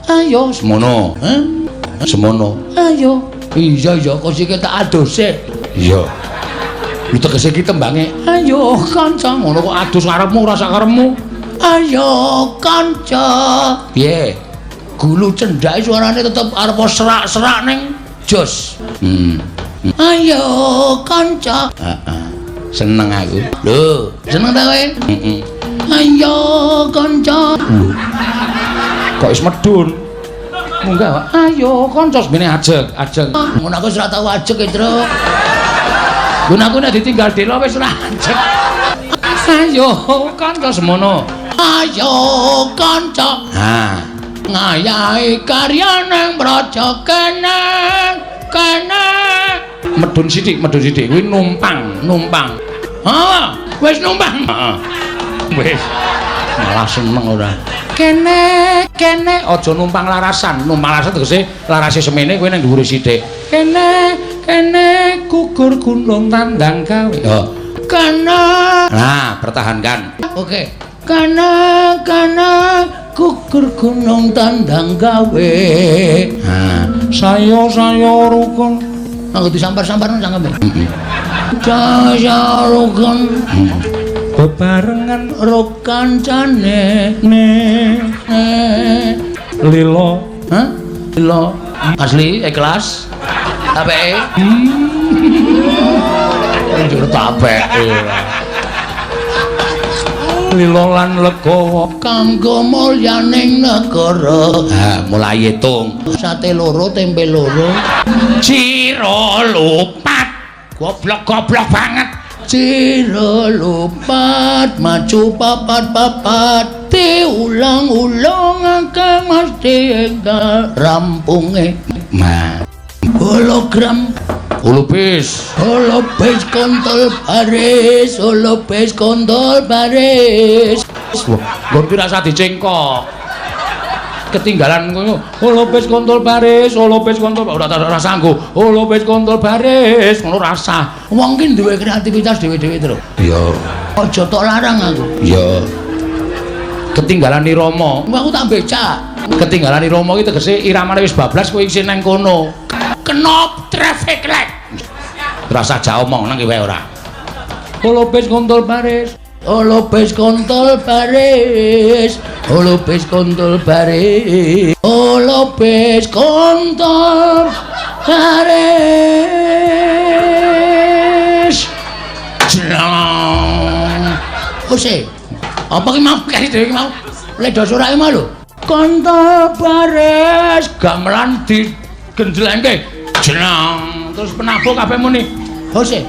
Ayo semono. Heh? Semono. Ayo. Iya iya kok sik tak adose. Iya. Lho tegese iki tembange ayo kanca ngono kok adus karepmu ora sak karepmu. Ayo kanca. Piye? Gulu cendhake suarane tetep arep serak-serak ning jos. Ayo kanca. Heeh. Seneng aku. Lho, seneng ta kowe? Heeh. Ayo kanca. Kok wis medun? Munggah. Ayo kanca semene ajeg, ajeg. Ngono aku wis ora tau ajeg, Tru. Lho aku nek ditinggal dela wis ora ajeg. Ayo kanca semono. Ayo kanca. Ha. Ngayahi karya nang praja kene. Kene. Medun sithik kuwi numpang, numpang. Ha, wis numpang. Heeh. Wis. Malah seneng ora. Kene, kene aja numpang larasan. Numpang larasan tegese larase semene kowe nang dhuwure sithik. Kene, kene gugur gunung tandang gawe. Oh. Kene. Nah, pertahankan. Oke. Kene, kene gugur gunung tandang gawe. Nah, sayo-sayo rukun. Aku disampar-sampar nang cangkeme. Heeh. Sayo rukun. Bebarengan Ro kancane ne ne lilo. Hah? Lilo asli ikhlas. Tapeke. Njur tapeke. Lilo lan legawa kanggo mulyaning negara. Ha, mulai hitung. Sate loro, tempe loro. Ciro lupat. Goblok-goblok banget. Ciro lupat, maju papat-papat, diulang-ulang akeh mesti enggal rampunge. Nah, hologram holobis. Holobis kontol baris, holobis kontol baris. Wah, nggon ki rasa dicengkok. Ketinggalan ngono. Holobis kontol baris, holobis kontol ora ora sanggup. Holobis kontol baris, ngono rasa. Wong ki duwe kreativitas dhewe-dhewe, Tru. Iya. Aja tok larang aku. Iya. Ketinggalan irama. Aku tak becak. Ketinggalan irama iki tegese iramane wis bablas kowe isih nang kono. Kena traffic light. Rasa jak omong nang ki wae ora. Holobis kontol baris. Holobis kontol baris, holobis kontol baris, holobis kontol baris. Jlang. Ose. Apa ki mau kari dhewe ki mau? Ledo surake mau lho. Kontol baris, gamelan digenjlengke. Jlang. Terus penabuh kabeh muni. Ose.